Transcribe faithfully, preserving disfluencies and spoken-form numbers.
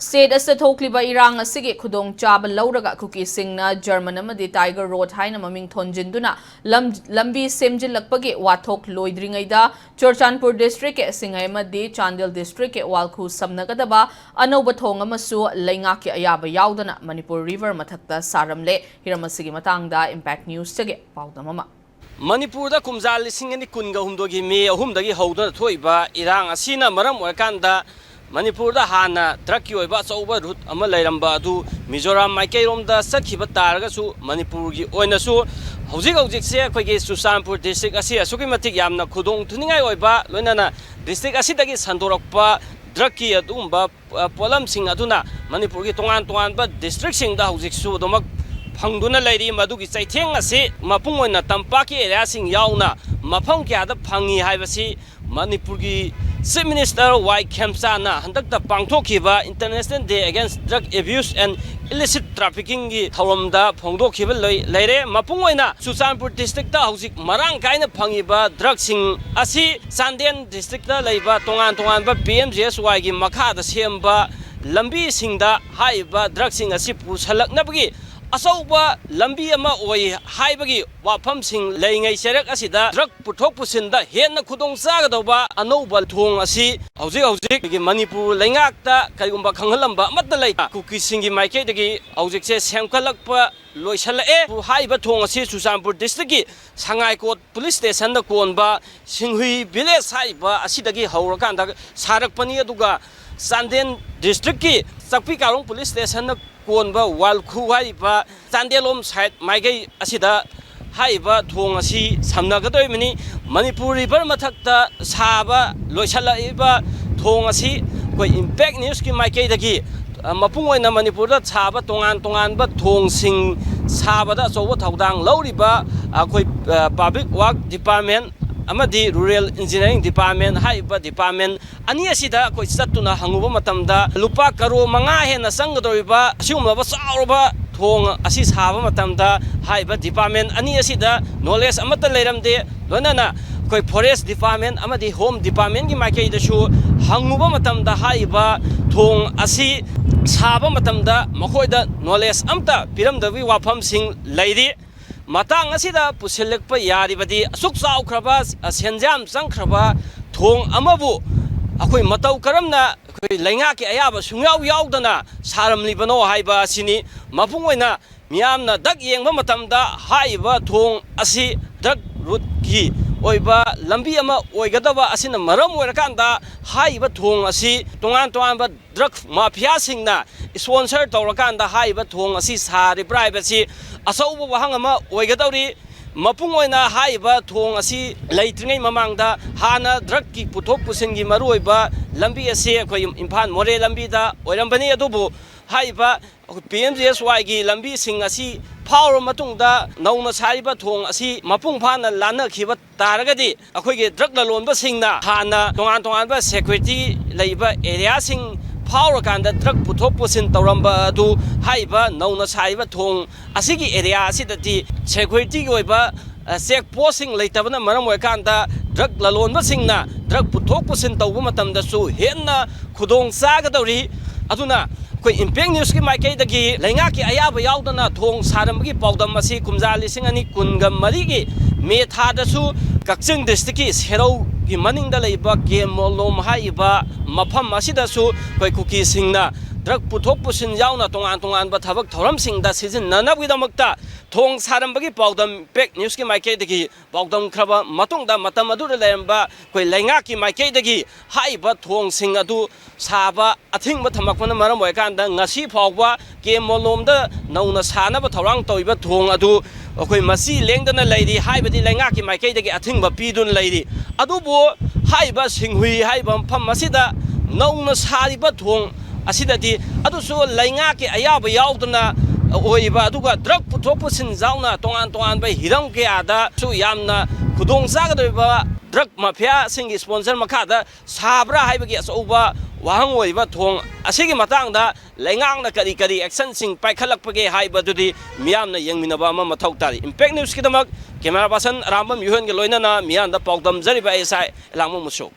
State ꯑꯁꯤꯗ ꯊꯣꯛꯂꯤꯕ ꯏꯔꯥꯡ ꯑꯁꯤꯒꯤ ꯈꯨꯗꯣꯡꯆꯥꯕ ꯂꯧꯔꯒ ꯀꯨꯀꯤꯁꯤꯡꯅ ꯖꯔꯃꯟ ꯑꯃꯗꯤ ꯇꯥꯏꯒꯔ ꯔꯣꯗ ꯍꯥꯏꯅ ꯃꯃꯤꯡ ꯊꯣꯟꯖꯤꯟꯗꯨꯅ ꯂꯝ-, ꯂꯝꯕꯤ ꯁꯦꯝꯖꯤꯜꯂꯛꯄꯒꯤ ꯋꯥꯊꯣꯛ ꯂꯣꯏꯗ꯭ꯔꯤꯉꯩꯗ ꯆꯨꯔꯆꯥꯟꯄꯨꯔ ꯗꯤꯁꯇ꯭ꯔꯤꯛꯀꯤ ꯁꯤꯡꯉꯩ ꯑꯃꯗꯤ ꯆꯥꯟꯗꯦꯜ ꯗꯤꯁꯇ꯭ꯔꯤꯛꯀꯤ ꯋꯥꯜꯈꯨ ꯁꯝꯅꯒꯗꯕ ꯑꯅꯧꯕ ꯊꯣꯡ ꯑꯃꯁꯨ ꯂꯩꯉꯥꯛꯀꯤ ꯑꯌꯥꯕ ꯌꯥꯎꯗꯅ ꯃꯅꯤꯄꯨꯔ ꯔꯤꯚꯔ ꯃꯊꯛꯇ ꯁꯥꯔꯝꯂꯦ꯫ ꯍꯤꯔꯝ ꯑꯁꯤꯒꯤ ꯃꯇꯥꯡꯗ ꯏꯝꯄꯦꯛ ꯅ꯭ꯌꯨꯁꯇꯒꯤ ꯄꯥꯎꯗꯝ ꯑꯃ꯫ ꯃꯅꯤꯄꯨꯔꯗ ꯀꯨꯝꯖꯥ ꯂꯤꯁꯤꯡ ꯑꯅꯤ ꯀꯨꯟꯒ ꯍꯨꯝꯗꯣꯏꯒꯤ ꯃꯦ ꯑꯍꯨꯝꯗꯒꯤ ꯍꯧꯗꯨꯅ ꯊꯣꯛꯏꯕ ꯏꯔꯥꯡ ꯑꯁꯤꯅ ꯃꯔꯝ ꯑꯣꯏꯔꯀꯥꯟꯗ ꯃꯅꯤꯄꯨꯔꯗ ꯍꯥꯟꯅ ꯗ꯭ꯔꯒꯀꯤ ꯑꯣꯏꯕ ꯑꯆꯧꯕ ꯔꯨꯠ ꯑꯃ ꯂꯩꯔꯝꯕ ꯑꯗꯨ ꯃꯤꯖꯣꯔꯥꯝ ꯃꯥꯏꯀꯩꯔꯣꯝꯗ ꯆꯠꯈꯤꯕ ꯇꯥꯔꯒꯁꯨ, ꯃꯅꯤꯄꯨꯔꯒꯤ ꯑꯣꯏꯅꯁꯨ ꯍꯧꯖꯤꯛ ꯍꯧꯖꯤꯛꯁꯦ ꯑꯩꯈꯣꯏꯒꯤ ꯆꯨꯔꯆꯥꯟꯄꯨꯔ ꯗꯤꯁꯇ꯭ꯔꯤꯛ ꯑꯁꯤ ꯑꯁꯨꯛꯀꯤ ꯃꯇꯤꯛ ꯌꯥꯝꯅ ꯈꯨꯗꯣꯡ ꯊꯤꯅꯤꯡꯉꯥꯏ ꯑꯣꯏꯕ, ꯂꯣꯏꯅꯅ ꯗꯤꯁꯇ꯭ꯔꯤꯛ ꯑꯁꯤꯗꯒꯤ ꯁꯟꯗꯣꯔꯛꯄ ꯗ꯭ꯔꯒꯀꯤ ꯑꯗꯨꯒꯨꯝꯕ, ꯑ, ꯄꯣꯠꯂꯝꯁꯤꯡ ꯑꯗꯨꯅ ꯃꯅꯤꯄꯨꯔꯒꯤ ꯇꯣꯉꯥꯟ ꯇꯣꯉꯥꯟꯕ ꯗꯤꯁꯇ꯭ꯔꯤꯛꯁꯤꯡꯗ ꯍꯧꯖꯤꯛꯁꯨ ꯑꯗꯨꯃꯛ ꯐꯪꯗꯨꯅ ꯂꯩꯔꯤ꯫ ꯃꯗꯨꯒꯤ ꯆꯩꯊꯦꯡ ꯑꯁꯤ ꯃꯄꯨꯡ ꯑꯣꯏꯅ ꯇꯝꯄꯥꯛꯀꯤ ꯑꯦꯔꯤꯌꯥꯁꯤꯡ ꯌꯥꯎꯅ ꯃꯐꯝ ꯀꯌꯥꯗ ꯐꯪꯉꯤ ꯍꯥꯏꯕꯁꯤ ꯃꯅꯤꯄꯨꯔꯒꯤ ꯆꯤꯐ ꯃꯤꯅꯤꯁꯇꯔ ꯋꯥꯏ ꯈꯦꯝꯆꯥꯅ ꯍꯟꯗꯛꯇ ꯄꯥꯡꯊꯣꯛꯈꯤꯕ International Day Against Drug Abuse and Illicit Traffickingꯒꯤ ꯊꯧꯔꯝꯗ ꯐꯣꯡꯗꯣꯛꯈꯤꯕ ꯂꯩ-, ꯂꯩꯔꯦ꯫ ꯃꯄꯨꯡ ꯑꯣꯏꯅ ꯆꯨꯔꯆꯥꯟꯄꯨꯔ ꯗꯤꯁꯇ꯭ꯔꯤꯛꯇ ꯍꯧꯖꯤꯛ ꯃꯔꯥꯡ ꯀꯥꯏꯅ ꯐꯪꯉꯤꯕ ꯗ꯭ꯔꯒꯁꯤꯡ ꯑꯁꯤ ꯆꯥꯟꯗꯦꯜ ꯗꯤꯁꯇ꯭ꯔꯤꯛꯇ ꯂꯩꯕ ꯇꯣꯉꯥꯟ ꯇꯣꯉꯥꯟꯕ ꯄꯤ ꯑꯦꯝ ꯖꯤ ꯑꯦꯁ ꯋꯥꯏꯒꯤ ꯃꯈꯥꯗ ꯁꯦꯝꯕ ꯂꯝꯕꯤꯁꯤꯡꯗ ꯍꯥꯏꯔꯤꯕ ꯗ꯭ꯔꯒꯁꯤꯡ ꯑꯁꯤ ꯄꯨꯁꯜꯂꯛꯅꯕꯒꯤ ꯑꯆꯧꯕ ꯂꯝꯕꯤ ꯑꯃ ꯑꯣꯏ ꯍꯥꯏꯕꯒꯤ ꯋꯥꯐꯝꯁꯤꯡ ꯂꯩꯉꯩ ꯆꯩꯔꯛ ꯑꯁꯤꯗ ꯗ꯭ꯔꯒ ꯄꯨꯊꯣꯛ ꯄꯨꯁꯤꯟꯗ ꯍꯦꯟꯅ ꯈꯨꯗꯣꯡ ꯆꯥꯒꯗꯧꯕ ꯑꯅꯧꯕ ꯊꯣꯡ ꯑꯁꯤ ꯍꯧꯖꯤꯛ ꯍꯧꯖꯤꯛ ꯃꯅꯤꯄꯨꯔ ꯂꯩꯉꯥꯛꯇ ꯀꯔꯤꯒꯨꯝꯕ ꯈꯪꯍꯜꯂꯝꯕ ꯑꯃꯠꯇ ꯂꯩꯇ ꯀꯨꯀꯤꯁꯤꯡꯒꯤ ꯃꯥꯏꯀꯩꯗꯒꯤ ꯍꯧꯖꯤꯛꯁꯦ ꯁꯦꯝꯒꯠꯂꯛꯄ ꯂꯣꯏꯁꯤꯜꯂꯛꯑꯦ꯫ ꯍꯥꯏꯔꯤꯕ ꯊꯣꯡ ꯑꯁꯤ ꯆꯨꯔꯆꯥꯟꯄꯨꯔ ꯗꯤꯁꯇ꯭ꯔꯤꯛꯀꯤ ꯁꯉꯥꯏꯀꯣꯠ ꯄꯨꯂꯤꯁ ꯁ꯭ꯇꯦꯁꯟꯗ ꯀꯣꯟꯕ ꯁꯤꯡꯍꯨꯏ ꯚꯤꯂꯦꯖ ꯍꯥꯏꯔꯤꯕ ꯑꯁꯤꯗꯒꯤ ꯍꯧꯔꯀꯥꯟꯗ ꯁꯥꯔꯛꯄꯅꯤ꯫ ꯑꯗꯨꯒ ꯆꯥꯟꯗꯦꯜ ꯗꯤꯁꯇ꯭ꯔꯤꯛꯀꯤ ꯆꯥꯛꯄꯤ ꯀꯥꯔꯣꯡ ꯄꯨꯂꯤꯁ ꯁ꯭ꯇꯦꯁꯟꯗ ꯀꯣꯟꯕ ꯋꯥꯜꯈꯨ ꯍꯥꯏꯔꯤꯕ ꯆꯥꯟꯗꯦꯜꯂꯣꯝ ꯁꯥꯏꯠ ꯃꯥꯏꯀꯩ ꯑꯁꯤꯗ ꯍꯥꯏꯔꯤꯕ ꯊꯣꯡ ꯑꯁꯤ ꯁꯝꯅꯒꯗꯧꯔꯤꯕꯅꯤ꯫ ꯃꯅꯤꯄꯨꯔ ꯔꯤꯚꯔ ꯃꯊꯛꯇ ꯁꯥꯕ ꯂꯣꯏꯁꯤꯜꯂꯛꯏꯕ ꯊꯣꯡ ꯑꯁꯤ ꯑꯩꯈꯣꯏ ꯏꯝꯄꯦꯛ ꯅ꯭ꯌꯨꯁꯀꯤ ꯃꯥꯏꯀꯩꯗꯒꯤ, ꯑ, ꯃꯄꯨꯡ ꯑꯣꯏꯅ ꯃꯅꯤꯄꯨꯔꯗ ꯁꯥꯕ ꯇꯣꯉꯥꯟ ꯇꯣꯉꯥꯟꯕ ꯊꯣꯡꯁꯤꯡ ꯁꯥꯕꯗ ꯑꯆꯧꯕ ꯊꯧꯗꯥꯡ ꯂꯧꯔꯤꯕ ꯑꯩꯈꯣꯏ, ꯑ, ꯄꯕ꯭ꯂꯤꯛ ꯋꯥꯔꯛ ꯗꯤꯄꯥꯔꯠꯃꯦꯟ ꯑꯃꯗꯤ ꯔꯨꯔꯦꯜ ꯏꯟꯖꯤꯅꯤꯌꯥꯔꯤꯡ ꯗꯤꯄꯥꯔꯠꯃꯦꯟ ꯍꯥꯏꯔꯤꯕ ꯗꯤꯄꯥꯔꯠꯃꯦꯟ ꯑꯅꯤ ꯑꯁꯤꯗ ꯑꯩꯈꯣꯏ ꯆꯠꯇꯨꯅ ꯍꯪꯉꯨꯕ ꯃꯇꯝꯗ, ꯂꯨꯄꯥ ꯀꯔꯣꯔ ꯃꯉꯥ ꯍꯦꯟꯅ ꯆꯪꯒꯗꯧꯔꯤꯕ ꯑꯁꯤꯒꯨꯝꯂꯕ ꯆꯥꯎꯔꯕ ꯊꯣꯡ ꯑꯁꯤ ꯁꯥꯕ ꯃꯇꯝꯗ ꯍꯥꯏꯔꯤꯕ ꯗꯤꯄꯥꯔꯠꯃꯦꯟ ꯑꯅꯤ ꯑꯁꯤꯗ ꯅꯣꯂꯦꯖ ꯑꯃꯠꯇ ꯂꯩꯔꯝꯗꯦ꯫ ꯂꯣꯏꯅꯅ ꯑꯩꯈꯣꯏ ꯐꯣꯔꯦꯁ ꯗꯤꯄꯥꯔꯠꯃꯦꯟ ꯑꯃꯗꯤ ꯍꯣꯝ ꯗꯤꯄꯥꯔꯠꯃꯦꯟꯒꯤ ꯃꯥꯏꯀꯩꯗꯁꯨ ꯍꯪꯉꯨꯕ ꯃꯇꯝꯗ, ꯍꯥꯏꯔꯤꯕ ꯊꯣꯡ ꯑꯁꯤ ꯁꯥꯕ ꯃꯇꯝꯗ ꯃꯈꯣꯏꯗ ꯅꯣꯂꯦꯖ ꯑꯝꯇ ꯄꯤꯔꯝꯗꯕꯒꯤ ꯋꯥꯐꯝꯁꯤꯡ ꯂꯩꯔꯤ꯫ ꯃꯇꯥꯡ ꯑꯁꯤꯗ ꯄꯨꯁꯤꯜꯂꯛꯄ ꯌꯥꯔꯤꯕꯗꯤ, ꯑꯁꯨꯛ ꯆꯥꯎꯈ꯭ꯔꯕ, ꯑ, ꯁꯦꯟꯖꯥꯝ ꯆꯪꯈ꯭ꯔꯕ ꯊꯣꯡ ꯑꯃꯕꯨ ꯑꯩꯈꯣꯏ ꯃꯇꯧ ꯀꯔꯝꯅ ꯑꯩꯈꯣꯏ ꯂꯩꯉꯥꯛꯀꯤ ꯑꯌꯥꯕ ꯁꯨꯡꯌꯥꯎ ꯌꯥꯎꯗꯅ ꯁꯥꯔꯝꯂꯤꯕꯅꯣ ꯍꯥꯏꯕ ꯑꯁꯤꯅꯤ꯫ ꯃꯄꯨꯡ ꯑꯣꯏꯅ ꯃꯤꯌꯥꯝꯅ ꯗꯛ ꯌꯦꯡꯕ ꯃꯇꯝꯗ, ꯍꯥꯏꯔꯤꯕ ꯊꯣꯡ ꯑꯁꯤ ꯗ꯭ꯔꯒ ꯔꯨꯠꯀꯤ ꯑꯣꯏꯕ ꯂꯝꯕꯤ ꯑꯃ ꯑꯣꯏꯒꯗꯕ ꯑꯁꯤꯅ ꯃꯔꯝ ꯑꯣꯏꯔꯀꯥꯟꯗ, ꯍꯥꯏꯔꯤꯕ ꯊꯣꯡ ꯑꯁꯤ ꯇꯣꯉꯥꯟ ꯇꯣꯉꯥꯟꯕ ꯗ꯭ꯔꯒ ꯃꯥꯐꯤꯌꯥꯁꯤꯡꯅ ꯏꯁꯄꯣꯟꯁꯔ ꯇꯧꯔꯀꯥꯟꯗ ꯍꯥꯏꯔꯤꯕ ꯊꯣꯡ ꯑꯁꯤ ꯁꯥꯔꯤꯕ꯭ꯔꯥ ꯍꯥꯏꯕꯁꯤ ꯑꯆꯧꯕ ꯋꯥꯍꯪ ꯑꯃ ꯑꯣꯏꯒꯗꯧꯔꯤ꯫ ꯃꯄꯨꯡ ꯑꯣꯏꯅ ꯍꯥꯏꯔꯤꯕ ꯊꯣꯡ ꯑꯁꯤ ꯂꯩꯇ꯭ꯔꯤꯉꯩ ꯃꯃꯥꯡꯗ ꯍꯥꯟꯅ ꯗ꯭ꯔꯒꯀꯤ ꯄꯨꯊꯣꯛ ꯄꯨꯁꯤꯟꯒꯤ ꯃꯔꯨꯑꯣꯏꯕ ꯂꯝꯕꯤ ꯑꯁꯤ ꯑꯩꯈꯣꯏ ꯏꯝꯐꯥꯜ ꯃꯣꯔꯦ ꯂꯝꯕꯤꯗ ꯑꯣꯏꯔꯝꯕꯅꯤ꯫ ꯑꯗꯨꯕꯨ ꯍꯥꯏꯔꯤꯕ ꯑꯩꯈꯣꯏ ꯄꯤ ꯑꯦꯝ ꯖꯤ ꯑꯦꯁ ꯋꯥꯏꯒꯤ ꯂꯝꯕꯤꯁꯤꯡ ꯑꯁꯤ ꯐꯥꯎꯔꯕ ꯃꯇꯨꯡꯗ ꯅꯧꯅ ꯁꯥꯔꯤꯕ ꯊꯣꯡ ꯑꯁꯤ ꯃꯄꯨꯡ ꯐꯥꯅ ꯂꯥꯟꯅꯈꯤꯕ ꯇꯥꯔꯒꯗꯤ, ꯑꯩꯈꯣꯏꯒꯤ ꯗ꯭ꯔꯒ ꯂꯂꯣꯟꯕꯁꯤꯡꯅ ꯍꯥꯟꯅ ꯇꯣꯉꯥꯟ ꯇꯣꯉꯥꯟꯕ ꯁꯦꯀ꯭ꯌꯨꯔꯤꯇꯤ ꯂꯩꯕ ꯑꯦꯔꯤꯌꯥꯁꯤꯡ ꯐꯥꯎꯔꯀꯥꯟꯗ ꯗ꯭ꯔꯒ ꯄꯨꯊꯣꯛ ꯄꯨꯁꯤꯟ ꯇꯧꯔꯝꯕ ꯑꯗꯨ ꯍꯥꯏꯔꯤꯕ ꯅꯧꯅ ꯁꯥꯔꯤꯕ ꯊꯣꯡ ꯑꯁꯤꯒꯤ ꯑꯦꯔꯤꯌꯥ ꯑꯁꯤꯗꯗꯤ ꯁꯦꯀ꯭ꯌꯨꯔꯤꯇꯤꯒꯤ ꯑꯣꯏꯕ, ꯑ, ꯆꯦꯛ ꯄꯣꯁꯁꯤꯡ ꯂꯩꯇꯕꯅ ꯃꯔꯝ ꯑꯣꯏꯔꯀꯥꯟꯗ ꯗ꯭ꯔꯒ ꯂꯂꯣꯟꯕꯁꯤꯡꯅ ꯗ꯭ꯔꯒ ꯄꯨꯊꯣꯛ ꯄꯨꯁꯤꯟ ꯇꯧꯕ ꯃꯇꯝꯗꯁꯨ ꯍꯦꯟꯅ ꯈꯨꯗꯣꯡ ꯆꯥꯒꯗꯧꯔꯤ꯫ ꯑꯗꯨꯅ ꯑꯩꯈꯣꯏ ꯏꯝꯄꯦꯛ ꯅ꯭ꯌꯨꯁꯀꯤ ꯃꯥꯏꯀꯩꯗꯒꯤ ꯂꯩꯉꯥꯛꯀꯤ ꯑꯌꯥꯕ ꯌꯥꯎꯗꯅ ꯊꯣꯡ ꯁꯥꯔꯝꯕꯒꯤ ꯄꯥꯎꯗꯝ ꯑꯁꯤ ꯀꯨꯝꯖꯥ ꯂꯤꯁꯤꯡ ꯑꯅꯤ ꯀꯨꯟꯒ ꯃꯔꯤꯒꯤ ꯃꯦ ꯊꯥꯗꯁꯨ ꯀꯛꯆꯤꯡ ꯗꯤꯁꯇ꯭ꯔꯤꯛꯀꯤ ꯁꯦꯔꯧꯒꯤ ꯃꯅꯤꯡꯗ ꯂꯩꯕ ꯀꯦ ꯃꯣꯂꯣꯝ ꯍꯥꯏꯔꯤꯕ ꯃꯐꯝ ꯑꯁꯤꯗꯁꯨ ꯑꯩꯈꯣꯏ ꯀꯨꯀꯤꯁꯤꯡꯅ ꯗ꯭ꯔꯒ ꯄꯨꯊꯣꯛ ꯄꯨꯁꯤꯟ ꯌꯥꯎꯅ ꯇꯣꯉꯥꯟ ꯇꯣꯉꯥꯟꯕ ꯊꯕꯛ ꯊꯧꯔꯝꯁꯤꯡꯗ ꯁꯤꯖꯤꯟꯅꯅꯕꯒꯤꯗꯃꯛꯇ ꯊꯣꯡ ꯁꯥꯔꯝꯕꯒꯤ ꯄꯥꯎꯗꯝ ꯏꯝꯄꯦꯛ ꯅ꯭ꯌꯨꯁꯀꯤ ꯃꯥꯏꯀꯩꯗꯒꯤ ꯄꯥꯎꯗꯝꯈ꯭ꯔꯕ ꯃꯇꯨꯡꯗ, ꯃꯇꯝ ꯑꯗꯨꯗ ꯂꯩꯔꯝꯕ ꯑꯩꯈꯣꯏ ꯂꯩꯉꯥꯛꯀꯤ ꯃꯥꯏꯀꯩꯗꯒꯤ ꯍꯥꯏꯔꯤꯕ ꯊꯣꯡꯁꯤꯡ ꯑꯗꯨ ꯁꯥꯕ ꯑꯊꯤꯡꯕ ꯊꯝꯃꯛꯄꯅ ꯃꯔꯝ ꯑꯣꯏꯔꯀꯥꯟꯗ, ꯉꯁꯤ ꯐꯥꯎꯕ ꯀꯦ ꯃꯣꯂꯣꯝꯗ ꯅꯧꯅ ꯁꯥꯅꯕ ꯊꯧꯔꯥꯡ ꯇꯧꯔꯤꯕ ꯊꯣꯡ ꯑꯗꯨ ꯑꯩꯈꯣꯏ ꯃꯁꯤ ꯂꯦꯡꯗꯅ ꯂꯩꯔꯤ, ꯍꯥꯏꯕꯗꯤ ꯂꯩꯉꯥꯛꯀꯤ ꯃꯥꯏꯀꯩꯗꯒꯤ ꯑꯊꯤꯡꯕ ꯄꯤꯗꯨꯅ ꯂꯩꯔꯤ꯫ ꯑꯗꯨꯕꯨ ꯍꯥꯏꯔꯤꯕ ꯁꯤꯡꯍꯨꯏ ꯍꯥꯏꯔꯤꯕ ꯃꯐꯝ ꯑꯁꯤꯗ ꯅꯧꯅ ꯁꯥꯔꯤꯕ ꯊꯣꯡ ꯑꯁꯤꯗꯗꯤ, ꯑꯗꯨꯁꯨ ꯂꯩꯉꯥꯛꯀꯤ ꯑꯌꯥꯕ ꯌꯥꯎꯗꯅ ꯑꯣꯏꯔꯤꯕ, ꯑꯗꯨꯒ ꯗ꯭ꯔꯒ ꯄꯨꯊꯣꯛ ꯄꯨꯁꯤꯟ ꯌꯥꯎꯅ ꯇꯣꯉꯥꯟ ꯇꯣꯉꯥꯟꯕ ꯍꯤꯔꯝ ꯀꯌꯥꯗꯁꯨ ꯌꯥꯝꯅ ꯈꯨꯗꯣꯡ ꯆꯥꯒꯗꯧꯔꯤꯕ ꯗ꯭ꯔꯒ ꯃꯥꯐꯤꯌꯥꯁꯤꯡꯒꯤ ꯏꯁꯄꯣꯟꯁꯔ ꯃꯈꯥꯗ ꯁꯥꯕ꯭ꯔꯥ ꯍꯥꯏꯕꯒꯤ ꯑꯆꯧꯕ ꯋꯥꯍꯪ ꯑꯣꯏꯔꯤꯕ ꯊꯣꯡ ꯑꯁꯤꯒꯤ ꯃꯇꯥꯡꯗ ꯂꯩꯉꯥꯛꯅ ꯀꯔꯤ ꯀꯔꯤ ꯑꯦꯛꯁꯟꯁꯤꯡ ꯄꯥꯏꯈꯠꯂꯛꯄꯒꯦ ꯍꯥꯏꯕꯗꯨꯗꯤ ꯃꯤꯌꯥꯝꯅ ꯌꯦꯡꯃꯤꯟꯅꯕ ꯑꯃ ꯃꯊꯧ ꯇꯥꯔꯤ꯫ ꯏꯝꯄꯦꯛ ꯅ꯭ꯌꯨꯁꯀꯤꯗꯃꯛ ꯀꯦꯃꯦꯔꯥ ꯄꯥꯔꯁꯟ ꯑꯔꯥꯝꯕꯝ ꯌꯨꯍꯦꯟꯒ ꯂꯣꯏꯅꯅ ꯃꯤꯌꯥꯝꯗ ꯄꯥꯎꯗꯝꯖꯔꯤꯕ ꯑꯩ ꯏꯁꯥ ꯂꯥꯡꯕꯝ ꯃꯨꯁꯨ꯫